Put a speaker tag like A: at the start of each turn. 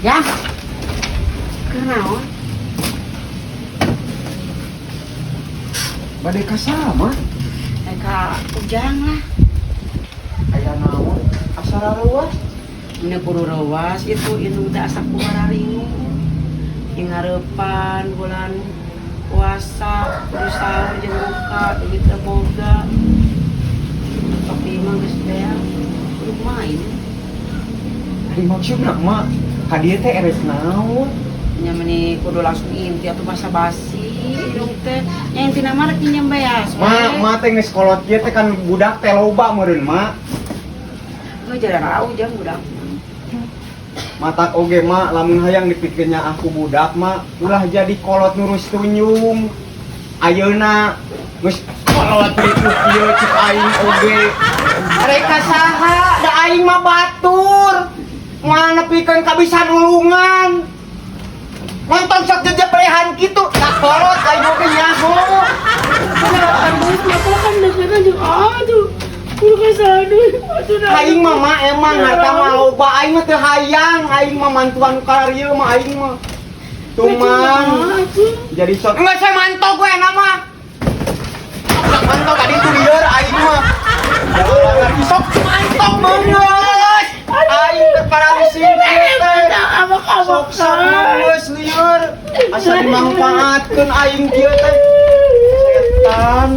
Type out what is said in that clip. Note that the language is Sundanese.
A: Ya. Kunaon?
B: Bade ka sama.
A: Eh, ka Ujang lah.
B: Aya naon? Asa rareuwas?
A: Ini kudu rewas itu indung teh asa kumararingu. Yang ngarepan bulan puasa kudu sahur jeung buka duit teu boga. Tapi mah geus beak kudu kumaha ini?
B: Ari maksudna mak, ka dieu teh eres naon?
A: Nya meni kudu langsung inti atau basa basi indung teh. Nya intina mah rek nginjem beas we.
B: Mak, mak teh geus kolot kieu teh kan budak teh loba meureun mak.
A: Lu jalan rau jam budak.
B: Matak oge mak, lamun hayang dipikirnya aku budak mak, ulah jadi kolot nurus tunjung. Ayeuna geus kolot ripuh kieu cek aing oge. Mereka saha? Da aing mah batur. Moal nepikeun ka bisa nulungan. Nonton sok jejebrehan kitu, tak kolot aing oge nyaho. Aing mah mah emang harta mah loba, aing mah teu hayang, aing mah mantuan ka mah aing mah. Cuman jadi sok enggak saya mantau gue nama. Sok mantau tadi tuh lieur aing mah. Jangan sok mantau beungeut. Aing terparalisis teh. Sok sok geus lieur. Asa dimanfaatkeun aing kieu teh. Setan.